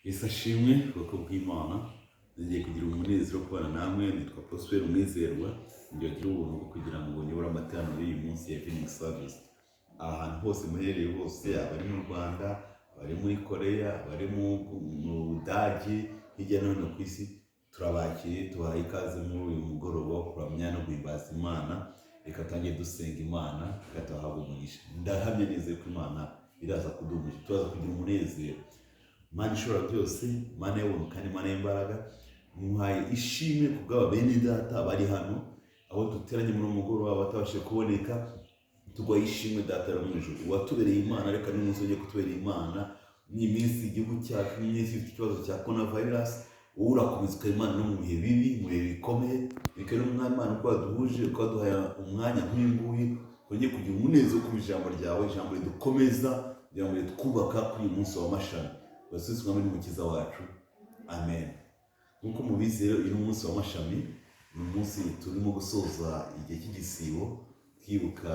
Yesu ashimwe, ubwoko bw'Imana. Ngiye kugira umunezero wo kubana namwe. Nitwa Prosper Umwizerwa, ngiye kugira ubuntu bwo kugira ngo nyobore amateraniro y'uyu munsi ya Evening Service. Ahantu hose muherereye hose, abari mu Rwanda, abari muri Korea, abari mu Budage, hirya no hino ku isi, turabakiriye, tubahaye ikaze muri uyu mugoroba wo kuramya no guhimbaza Imana. Reka tangire dusenga Imana, reka tuhabwe umugisha. Ndahamya neza ko Imana iraza kuduha umugisha, turaza kugira umunezero. Mana ishobora byose, Mana y'ubuntu kandi Mana y'imbaraga, muhaye ishimwe ku bw'aba bene data bari hano, abo duteranye muri uyu mugoroba batabashije kuboneka. Tuguhaye ishimwe, Data yo mu ijuru, uwatubereye Imana. Reka n'umunsi ugiye kutubera Imana. Ni iminsi igihugu cyacu n'iminsi ifite ikibazo cya corona virus, wowe urakomeza ukaba Imana no mu bihe bibi, mu bihe bikomeye. Reka rero, Umwami Imana, uko waduhuje, uko waduhaye umwanya nk'uyu nguyu, twongeye kugira umunezero wo kumva ijambo ryawe, ijambo ridukomeza, ijambo ritwubaka kuri uyu munsi w'amashami. Basubize Umwami n'Umukiza wacu, amen. Nk'uko mubizi rero, uyu ni umunsi w'amashami, ni umunsi turimo gusoza igihe cy'igisibo, twibuka,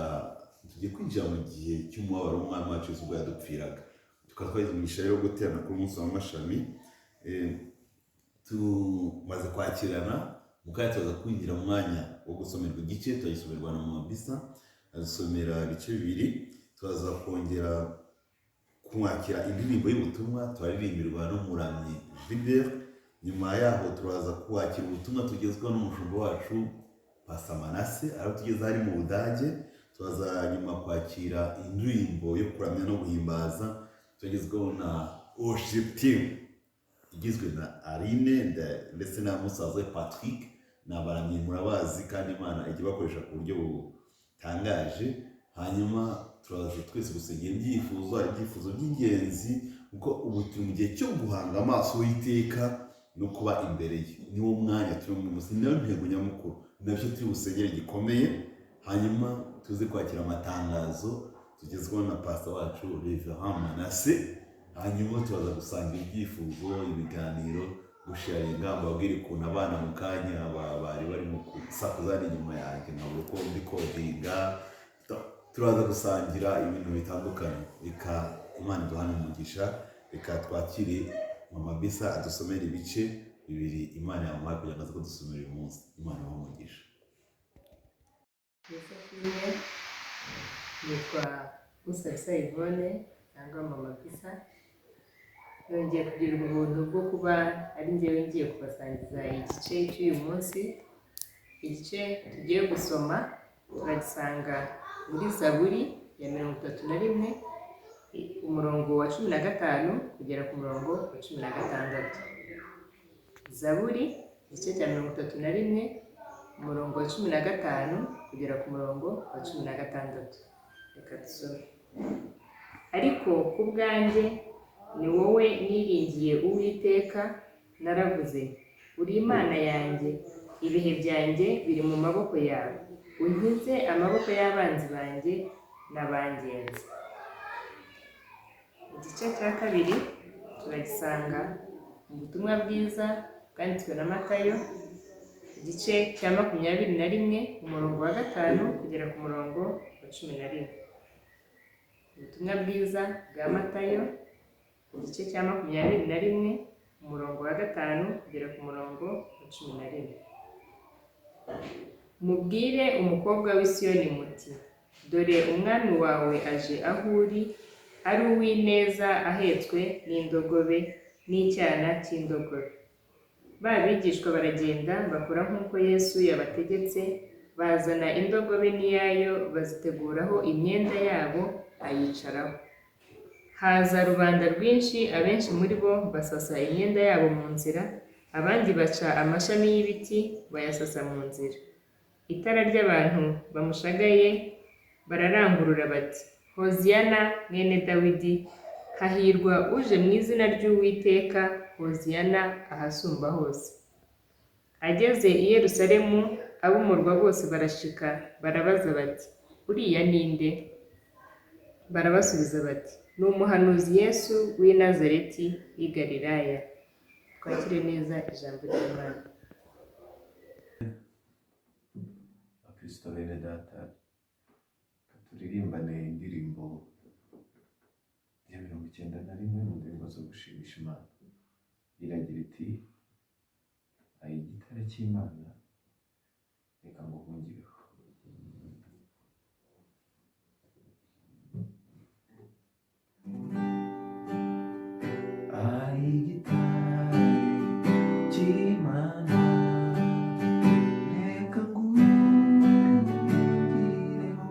tugiye kwinjira mu gihe cy'umubabaro w'Umwami wacu Yesu ubwo yadupfiraga. Tukaba twagize umugisha rero wo guterana kuri umunsi w'amashami. Tumaze kwakirana, mu kanya tuza kwinjira mu mwanya wo gusomerwa igice, turagisomerwa na Mama Bisa, adusomera ibice bibiri. Turaza kongera kumwakira indirimbo y'ubutumwa, turaririmbirwa n'umuramyi Gilbert. Nyuma yaho turaza kwakira ubutumwa tugezwaho n'umushumba wacu, Pastor Manase, aho tugeze hari mu Budage. Turaza nyuma kwakira indirimbo yo kuramya no guhimbaza tugezwaho na worship team igizwe na Aline ndetse na musaza we Patrick. Ni abaramyi murabazi, kandi Imana ijya ibakoresha ku buryo butangaje. Hanyuma turaza twese gusengera ibyifuzo, hari ibyifuzo by'ingenzi, kuko ubu turi mu gihe cyo guhanga amaso Uwiteka no kuba imbere ye. Niwo mwanya turi mu munsi, niyo ntego nyamukuru, nabyo turi busengere gikomeye. Hanyuma tuze kwakira amatangazo tugezweho na pastor wacu, Reverend Manase. Hanyuma turaza gusangira ibyifuzo, ibiganiro, gusharinga, mbabwire ukuntu abana mu kanya bari barimo gusakuza hano inyuma yanjye, nkabura uko mbikodinga. Turaza gusangira ibintu bitandukanye. Reka Imana iduhane umugisha. Reka twakire Mama Bisa, adusomere ibice bibiri Imana yamuhaye kugira ngo aze kudusomera uyu munsi. Imana ibahe umugisha. Yesu ashimwe. Nitwa Usabisa Yvonne cyangwa Mama Bisa. Nongeye kugirirwa ubuntu bwo kuba ari njyewe ngiye kubasangiza igice cy'uyu munsi. Igice tugiye gusoma turagisanga muri Zaburi ya 31, umurongo wa 15 kugera ku murongo wa 16. Zaburi, igice cya 31, umurongo wa 15 kugera ku murongo wa 16. Reka dusome. Ariko ku bwanjye, ni wowe niringiye, Uwiteka. Naravuze: "Uri Imana yanjye." Ibihe byanjye biri mu maboko yawe, unkize amaboko y'abanzi banjye n'abangenzi. Igice cya kabiri turagisanga mu Butumwa Bwiza bwanditswe na Matayo, igice cya 21, umurongo wa 5 kugera ku murongo wa 11. Ubutumwa Bwiza bwa Matayo, igice cya 21, umurongo wa 5 kugera ku murongo wa 11. Mubwire umukobwa w'i Siyoni muti: "Dore umwami wawe aje aho uri, ari uw'ineza, ahetswe n'indogobe, n'icyana cy'indogobe." Ba bigishwa baragenda, bakora nk'uko Yesu yabategetse, bazana indogobe n'iyayo, baziteguraho imyenda yabo, ayicaraho. Haza rubanda rwinshi, abenshi muri bo basasa imyenda yabo mu nzira, abandi baca amashami y'ibiti bayasasa mu nzira. Itara ry'abantu bamushagaye bararangurura bati: "Hoziyana, mwene Dawidi! Hahirwa uje mu izina ry'Uwiteka! Hoziyana ahasumba hose!" Ageze i Yerusalemu, ab'umurwa bose barashika, barabaza bati: "Uriya ni nde?" Barabasubiza bati: "Ni umuhanuzi Yesu w'i Nazareti w'i Galilaya." Twakire neza ijambo ry'Imana. Bakristo bene data, turirimbane indirimbo ya 91 mu ndirimbo zo gushimisha Imana. Iragira iti: "Ayi gitare cy'Imana, reka nguhungireho." Ayi gitare cy'Imana, reka nguhungireho,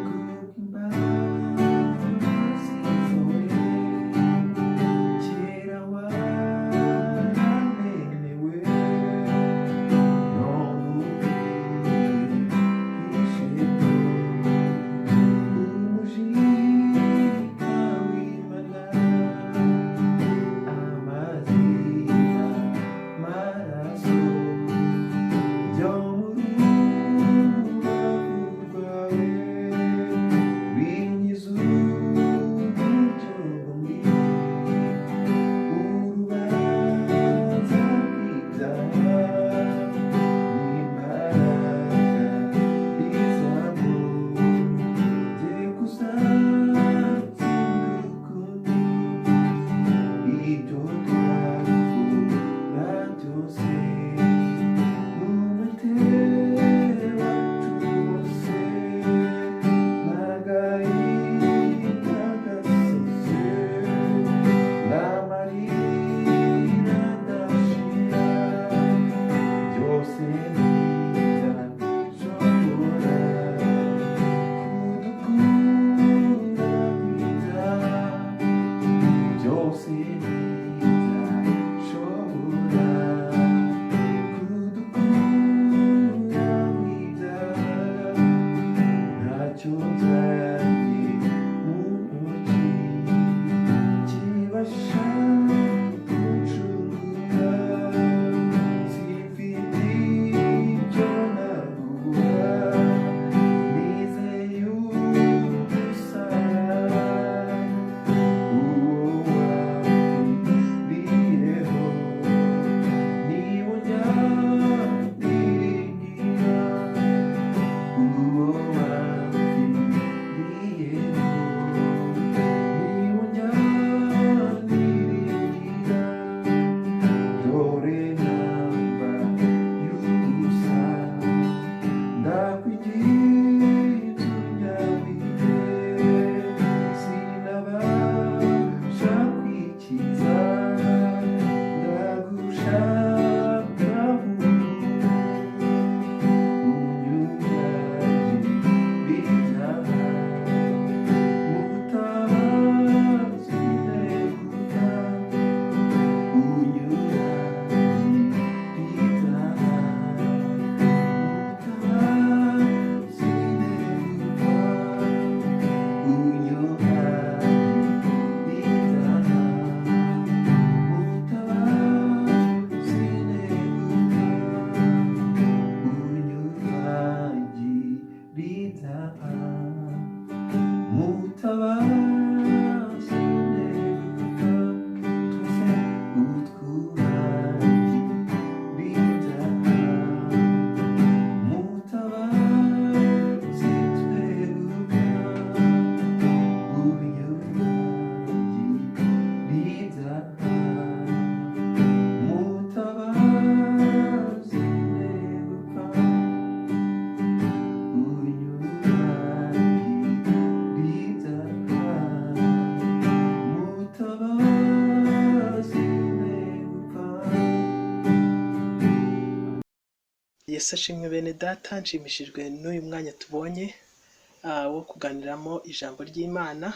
kubw'imbabazi zawe, kera waranemewe, none ubu umujinya w'Imana, amazina, maraso byo mu rubavu rwawe binkiza uburyo mbi, urubanza rw'ibyaha n'imbaraga bizamo, jye kuzatsinda ukundi ibyo twakora byose, n'umwete wacu wose, n'agahinda gasose, n'amarira adashira, byose ntibyashobora kudukura ibyaha, byose ntibyashobora kudukura ibyaha, ntacyo nzanye mu ntoki kibasha gucungura, simfite icyo naguha, nizeye umusaraba, uwo wapfiriyeho, niwo njya uwo wapfiriyeho, niwo njya niringira, dore namba y'ubusa, ndakwiginze unyabike, sinabasha kwikiza, ndagushaka unyuranye ibyaha, mutabazi neguka, unyuranye ibyaha, mutabazi neguka, unyuranye ibyaha, mutabazi neguka, unyuragiriza, mutabazi neguka, twese utwuragiriza, mutabazi tweguka, unyuragiriza, mutabazi neguka, unyuragiriza, mutabazi neguka. Yesu ashimwe bene data, nshimishijwe n'uyu mwanya tubonye wo kuganiramo ijambo ry'Imana.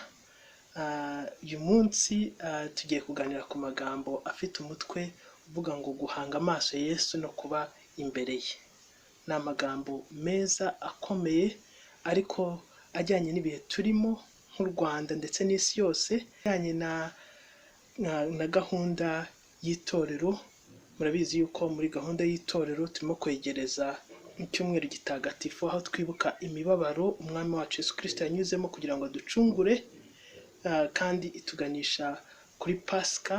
Uyu munsi tugiye kuganira ku magambo afite umutwe uvuga ngo guhanga amaso Yesu no kuba imbere ye. Ni amagambo meza akomeye ariko ajyanye n'ibihe turimo nk'u Rwanda ndetse n'isi yose, ajyanye na gahunda y'itorero. Murabizi yuko muri gahunda y'itorero turimo kwegereza icyumweru gitagatifu, aho twibuka imibabaro umwami wacu Yesu Kristo yanyuzemo kugira ngo aducungure, kandi ituganisha kuri Pasika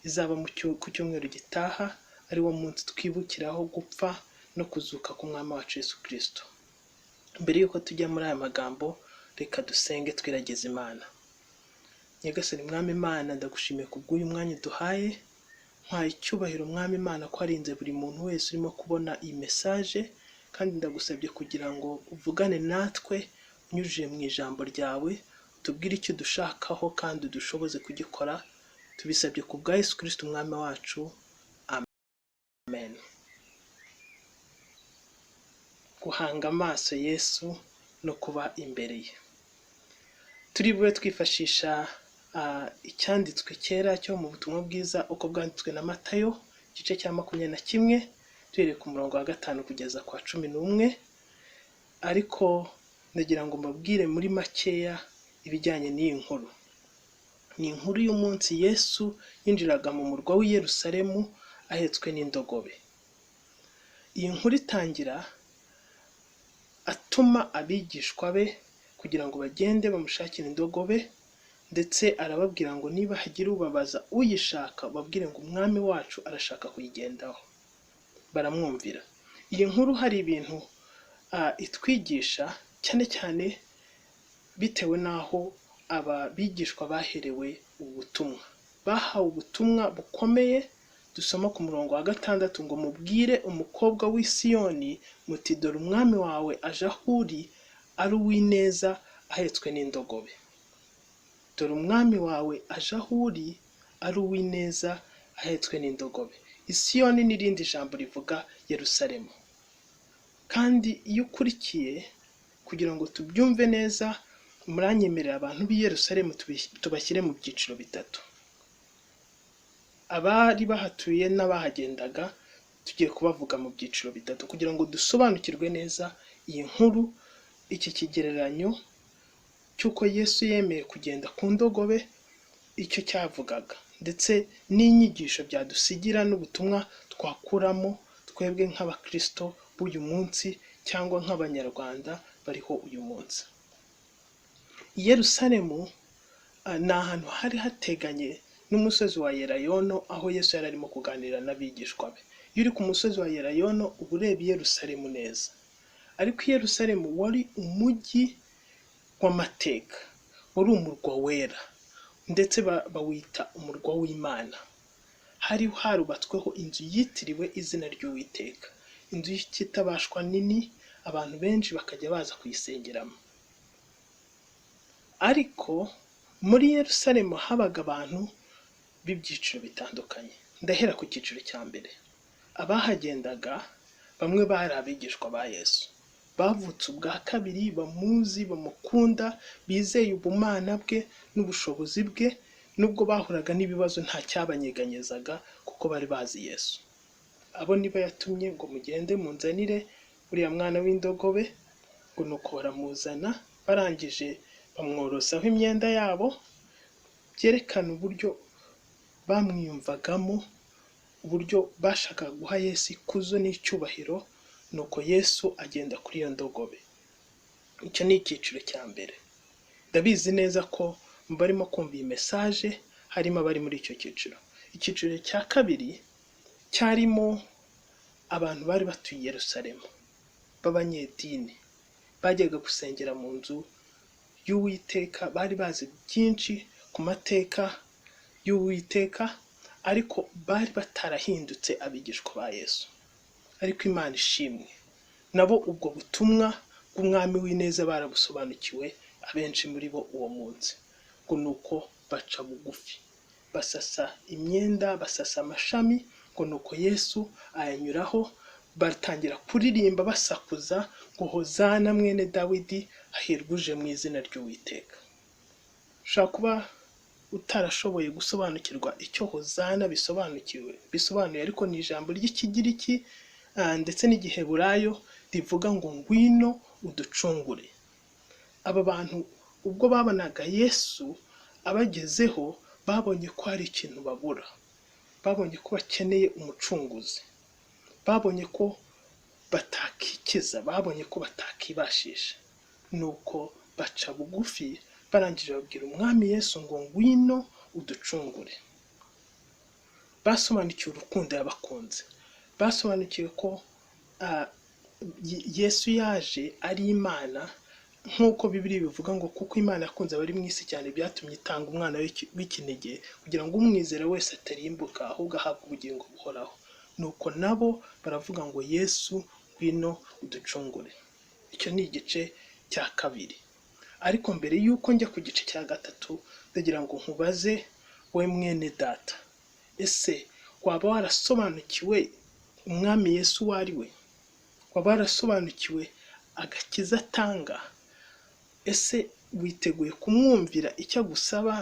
izaba ku cyumweru gitaha, ari wo munsi twibukiraho gupfa no kuzuka k'umwami wacu Yesu Kristo. Mbere y'uko tujya muri aya magambo, reka dusenge twiragize Imana. Nyagasani Mwami Imana, ndagushimiye kubw'uyu mwanya uduhaye. Mpaye icyubahiro Mwami Imana ko warinze buri muntu wese urimo kubona iyi message, kandi ndagusabye kugira ngo uvugane natwe unyujije mu ijambo ryawe, utubwire icyo udushakaho kandi udushoboze kugikora. Tubisabye ku bwa Yesu Kristo Umwami wacu, amen. Guhanga amaso Yesu no kuba imbere ye. Turi bube twifashisha icyanditswe cyera cyo mu butumwa bwiza uko bwanditswe na Matayo, igice cya 21, duhereye ku murongo wa 5 kugeza kwa 11. Ariko ndagira ngo mbabwire muri makeya ibijyanye n'iyi nkuru. Ni inkuru y'umunsi Yesu yinjiraga mu murwa w'i Yerusalemu ahetswe n'indogobe. Iyi nkuru itangira atuma abigishwa be kugira ngo bagende bamushakire indogobe, ndetse arababwira ngo niba hagira ubabaza uyishaka babwire ngo umwami wacu arashaka kuyigendaho. Baramwumvira. Iyi nkuru hari ibintu itwigisha cyane cyane bitewe n'aho aba bigishwa baherewe ubutumwa. Bahawe ubutumwa bukomeye dusoma ku murongo wa 6 ngo mubwire umukobwa w'i Siyoni muti dore umwami wawe aje aho uri ari uw'ineza ahetswe n'indogobe. Dore umwami wawe aje aho uri ari uw'ineza ahetswe n'indogobe. Isiyoni n'irindi jambo rivuga Yerusalemu. Kandi iyo ukurikiye kugira ngo tubyumve neza, muranyemerera abantu b'i Yerusalemu tubashyire mu byiciro bitatu. Abari bahatuye n'abahagendaga tugiye kubavuga mu byiciro bitatu kugira ngo dusobanukirwe neza iyi nkuru, iki kigereranyo cy'uko Yesu yemeye kugenda ku ndogobe, icyo cyavugaga, ndetse n'inyigisho byadusigira n'ubutumwa twakuramo twebwe nk'abakristo b'uyu munsi cyangwa nk'abanyarwanda bariho uyu munsi. I Yerusalemu ni ahantu hari hateganye n'umusozi wa Yelayono, aho Yesu yari arimo kuganira n'abigishwa be. Iyo uri ku musozi wa Yelayono uba ureba i Yerusalemu neza. Ariko i Yerusalemu wari umujyi w'amateka, wari umurwa wera, ndetse bawita umurwa w'Imana. Hari harubatsweho inzu yitiriwe izina ry'Uwiteka, inzu y'ikitabashwa nini, abantu benshi bakajya baza kuyisengeramo. Ariko muri Yerusalemu habaga abantu b'ibyiciro bitandukanye. Ndahera ku cyiciro cya mbere. Abahagendaga bamwe bari abigishwa ba Yesu, bavutse ubwa kabiri, bamuzi, bamukunda, bizeye ubumana bwe n'ubushobozi bwe. Nubwo bahuraga n'ibibazo nta cyabanyeganyezaga kuko bari bazi Yesu. Abo niba yatumye ngo mugende munzanire uriya mwana w'indogobe, ngo nuko baramuzana, barangije bamworosaho imyenda yabo, byerekana uburyo bamwiyumvagamo, uburyo bashakaga guha Yesu ikuzo n'icyubahiro. Nuko Yesu agenda kuri iyo ndogobe. Icyo ni icyiciro cya mbere. Ndabizi neza ko mu barimo kumva iyi message harimo abari muri icyo cyiciro. Icyiciro cya kabiri cyarimo abantu bari batuye i Yerusalemu b'abanyedini, bajyaga gusengera mu nzu y'Uwiteka, bari bazi byinshi ku mateka y'Uwiteka, ariko bari batarahindutse abigishwa ba Yesu. Ariko Imana ishimwe, nabo ubwo butumwa bw'umwami w'ineza barabusobanukiwe, abenshi muri bo uwo munsi. Ngo nuko baca bugufi, basasa imyenda, basasa amashami, ngo nuko Yesu ayanyuraho, batangira kuririmba basakuza ngo Hozana mwene Dawidi, hahirwa uje mu izina ry'Uwiteka. Ushobora kuba utarashoboye gusobanukirwa icyo Hozana bisobanuye, ariko ni ijambo ry'Ikigiriki ndetse n'Igiheburayo rivuga ngo ngwino uducungure. Aba bantu ubwo babonaga Yesu abagezeho, babonye ko hari ikintu babura, babonye ko bakeneye umucunguzi, babonye ko batakikiza, babonye ko batakibashisha. Nuko baca bugufi, barangije babwira umwami Yesu ngo ngwino uducungure. Basobanukiwe urukundo yabakunze, basobanukiwe ko Yesu yaje ari Imana, Nk'uko Bibiliya bivuga ngo kuko Imana yakunze abari mu isi cyane byatumye itanga umwana w'ikinege kugira ngo umwizera wese atarimbuka ahubwo ahabwe ubugingo buhoraho. Nuko nabo baravuga ngo Yesu ngwino uducungure. Icyo ni igice cya kabiri. Ariko mbere y'uko njya ku gice cya gatatu, ndagira ngo nkubaze we mwene data, ese waba warasobanukiwe umwami Yesu uwo ari we? Waba warasobanukiwe agakiza atanga? Ese witeguye kumwumvira icyo agusaba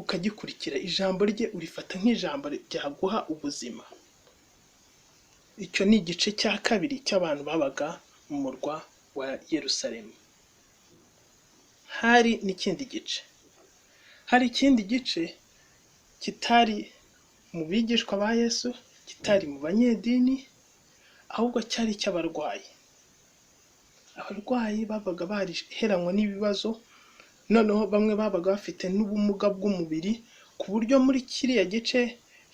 ukagikurikira? Ijambo rye urifata nk'ijambo ryaguha ubuzima? Icyo ni igice cya kabiri cy'abantu babaga mu murwa wa Yerusalemu. Hari n'ikindi gice, hari ikindi gice kitari mu bigishwa ba Yesu, kitari mu banyedini, ahubwo cyari icy'abarwayi. Abarwayi babaga bariheranywe n'ibibazo, noneho bamwe babaga bafite n'ubumuga bw'umubiri, ku buryo muri kiriya gice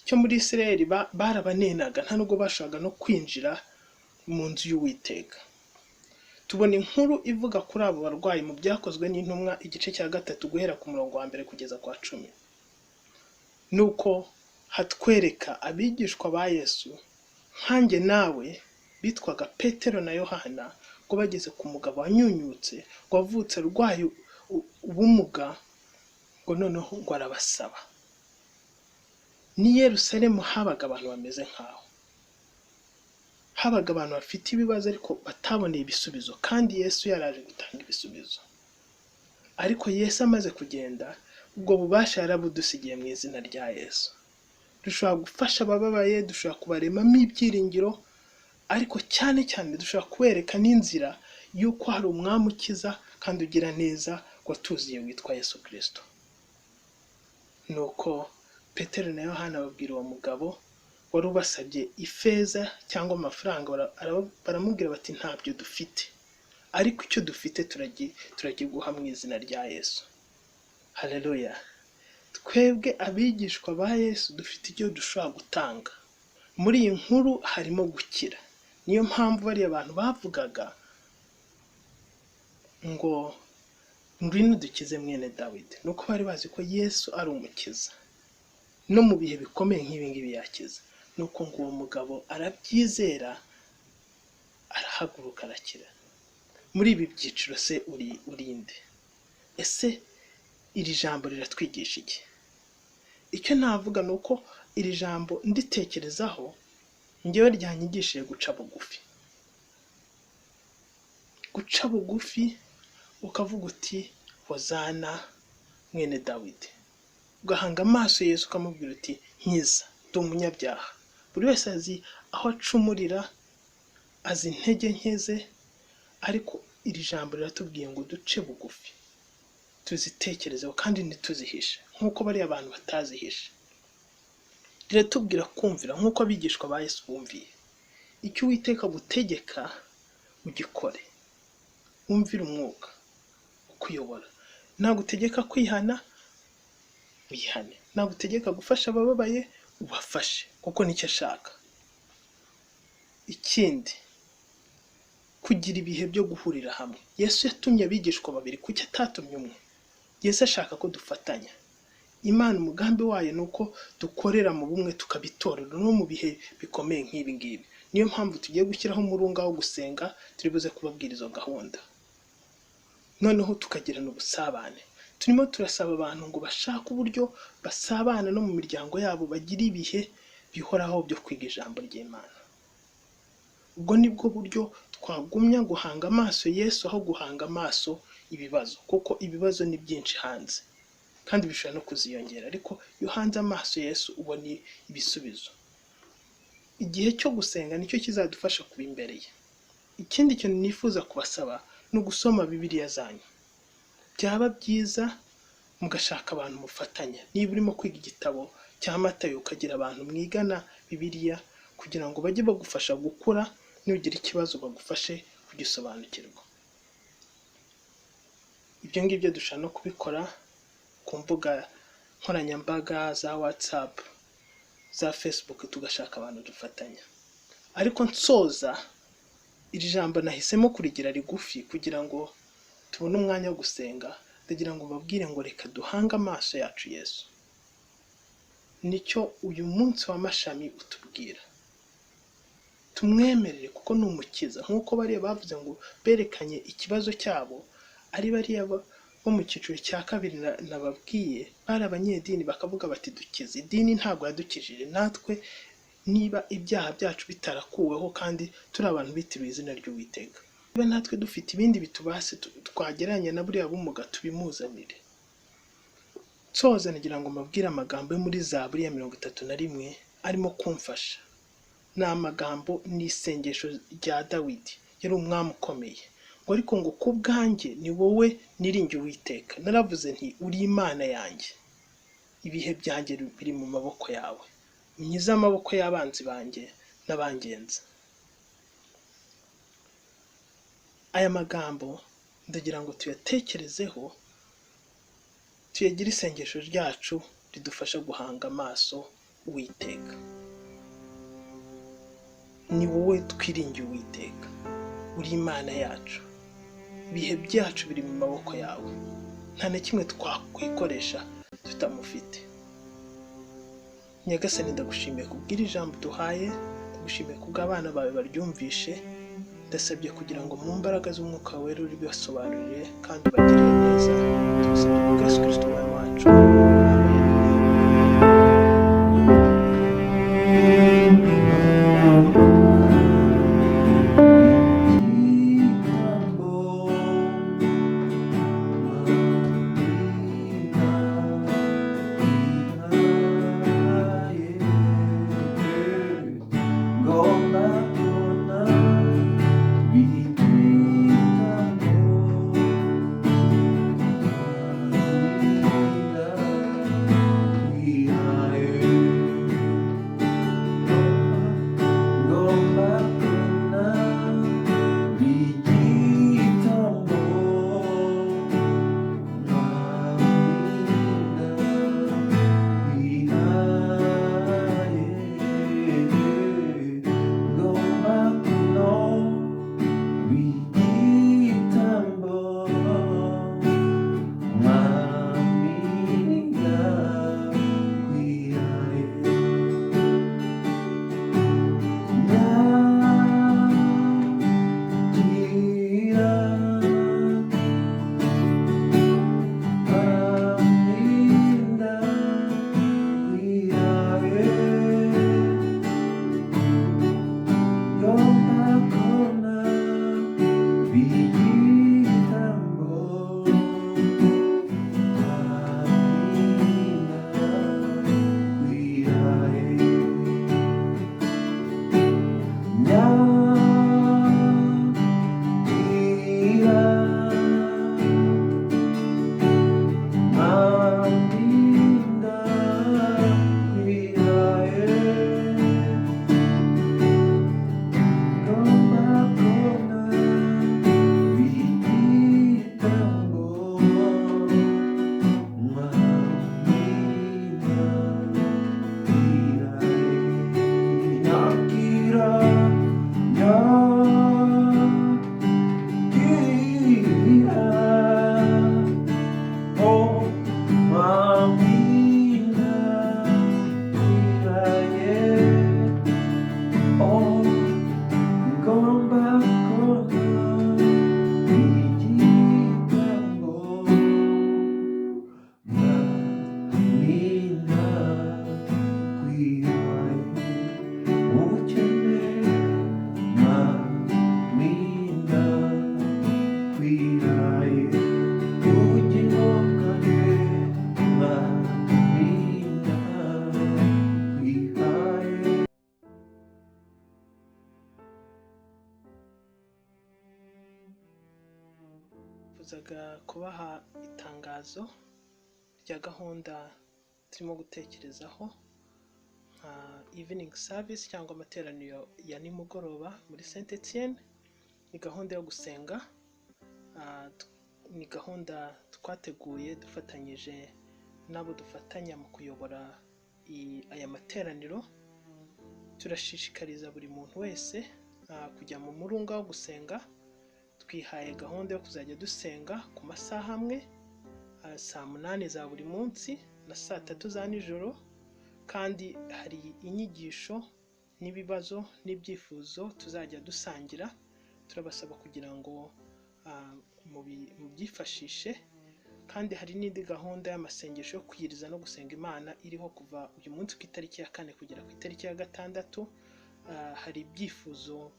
cyo muri Isirayeli barabanenaga, nta nubwo bashoboraga no kwinjira mu nzu y'Uwiteka. Tubona inkuru ivuga kuri abo barwayi mu Byakozwe n'Intumwa igice cya 3 guhera ku murongo wa 1 kugeza kwa 10. Nuko hatwereka abigishwa ba Yesu nkanjye nawe bitwaga Petero na Yohana, ngo bageze ku mugabo wanyunyutse, ngo wavutse arwaye ubumuga, ngo noneho ngo arabasaba. Ni Yerusalemu habaga abantu bameze nkaho, habaga abantu bafite ibibazo ariko bataboneye ibisubizo, kandi Yesu yaraje gutanga ibisubizo. Ariko Yesu amaze kugenda, ubwo bubasha yarabudusigiye mu izina rya Yesu. Dushobora gufasha abababaye, dushobora kubaremamo ibyiringiro, ariko cyane cyane dushobora kubereka n'inzira y'uko hari umwami ukiza kandi ugira neza watuziye witwa Yesu Kristo. Nuko Petero na Yohana babwira uwo mugabo wari ubasabye ifeza cyangwa amafaranga, baramubwira bati ntabyo dufite, ariko icyo dufite turagiguha mu izina rya Yesu. Haleluya! Twebwe abigishwa ba Yesu dufite icyo dushobora gutanga. Muri iyi nkuru harimo gukira. Niyo mpamvu bariya bantu bavugaga ngo ngwino dukize mwene Dawidi, nuko bari bazi ko Yesu ari umukiza, no mu bihe bikomeye nk'ibi ngibi yakiza. Nuko ngo uwo mugabo arabyizera, arahaguruka arakira. Muri ibi byiciro se urinde? Ese iri jambo riratwigisha iki? Icyo navuga ni uko iri jambo nditekerezaho njyewe ryanyigishije guca bugufi. Guca bugufi ukavuga uti Hozana mwene Dawidi, ugahanga amaso Yesu ukamubwira uti nkiza, ndi umunyabyaha. Buri wese azi aho acumurira, azi intege nke ze, ariko iri jambo riratubwiye ngo duce bugufi, tuzitekerezeho kandi ntituzihishe nk'uko bariya abantu batazihishe. Riratubwira kumvira nk'uko abigishwa ba Yesu bumviye. Icyo Uwiteka agutegeka ugikore, wumvire umwuka ukuyobora. Nagutegeka kwihana, wihane. Nagutegeka gufasha abababaye, ubafashe, kuko nicyo ashaka. Ikindi, kugira ibihe byo guhurira hamwe. Yesu yatumye abigishwa babiri, kuki atatumye umwe? Yesu ashaka ko dufatanya. Imana umugambi wayo ni uko dukorera mu bumwe, tukabitorera no mu bihe bikomeye nk'ibi ngibi. Niyo mpamvu tugiye gushyiraho umurunga wo gusenga, turi buze kubabwira izo gahunda. Noneho tukagirana ubusabane. Turimo turasaba abantu ngo bashake uburyo basabana no mu miryango yabo, bagire ibihe bihoraho byo kwiga ijambo ry'Imana. Ubwo nibwo buryo twagumya guhanga amaso Yesu aho guhanga amaso ibibazo, kuko ibibazo ni byinshi hanze kandi bishobora no kuziyongera, ariko iyo uhanze amaso Yesu ubona ibisubizo. Igihe cyo gusenga nicyo kizadufasha kuba imbere ye. Ikindi kintu nifuza kubasaba ni ugusoma Bibiliya zanyu. Byaba byiza mugashaka abantu mufatanya. Niba urimo kwiga igitabo cya Matayo, ukagira abantu mwigana Bibiliya kugira ngo bajye bagufasha gukura, nugira ikibazo bagufashe kugisobanukirwa. Ibyo ngibyo dushobora no kubikora ku mbuga nkoranyambaga za WhatsApp, za Facebook, tugashaka abantu dufatanya. Ariko nsoza iri jambo nahisemo kurigira rigufi kugira ngo tubone umwanya wo gusenga, ndagira ngo mbabwire ngo reka duhange amaso yacu Yesu. Nicyo uyu munsi w'amashami utubwira. Tumwemerere kuko ni umukiza, nk'uko bariya bavuze ngo berekanye ikibazo cyabo, ari bariya bo mu cyiciro cya kabiri nababwiye, bari abanyedini bakavuga bati dukize, idini ntabwo yadukijije, natwe niba ibyaha byacu bitarakuweho kandi turi abantu bitiriwe izina ry'Uwiteka, niba natwe dufite ibindi bitubase twagereranya na buriya bumuga, tubimuzanire. Nsoza nagira ngo mbabwire amagambo yo muri Zaburi ya 31 arimo kumfasha. Ni amagambo, ni isengesho rya Dawidi, yari umwami ukomeye. Ngo ariko ngo ku bwanjye ni wowe niringiye Uwiteka, naravuze nti uri Imana yanjye, ibihe byanjye biri mu maboko yawe, unkize amaboko y'abanzi banjye n'abangenza. Aya magambo ndagira ngo tuyatekerezeho, tuyagire isengesho ryacu ridufasha guhanga amaso Uwiteka. Ni wowe twiringiye Uwiteka, uri Imana yacu, ibihe byacu biri mu maboko yawe, nta na kimwe twakwikoresha tutamufite. Nyagasani, ndagushimiye kubw'iri jambo duhaye, ndagushimiye kubw'abana bawe baryumvishe, ndasabye kugira ngo mu mbaraga z'Umwuka Wera uribasobanurire kandi ubagirire neza. Tubisabye kubwa Yesu Kristo Umwami wacu. Amen. Nifuzaga kubaha itangazo rya gahunda turimo gutekerezaho nka evening service cyangwa amateraniro ya nimugoroba muri Saint Etienne. Ni gahunda yo gusenga, ni gahunda twateguye dufatanyije n'abo dufatanya mu kuyobora aya materaniro. Turashishikariza buri muntu wese kujya mu murunga wo gusenga. Twihaye gahunda yo kuzajya dusenga ku masaha amwe, saa 8 za buri munsi na saa 3 za nijoro, kandi hari inyigisho n'ibibazo n'ibyifuzo tuzajya dusangira. Turabasaba kugira ngo mubyifashishe. Kandi hari n'indi gahunda y'amasengesho yo kwiyiriza no gusenga Imana iriho kuva uyu munsi ku itariki ya 4 kugera ku itariki ya 6. Hari ibyifuzo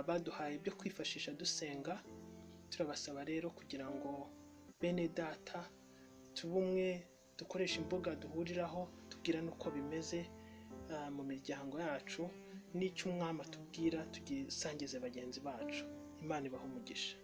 baduhaye byo kwifashisha dusenga. Turabasaba rero kugira ngo bene data tube umwe, dukoreshe imbuga duhuriraho, tubwira n'uko bimeze mu miryango yacu, n'icyo umwami atubwira tugisangize bagenzi bacu. Imana ibahe umugisha.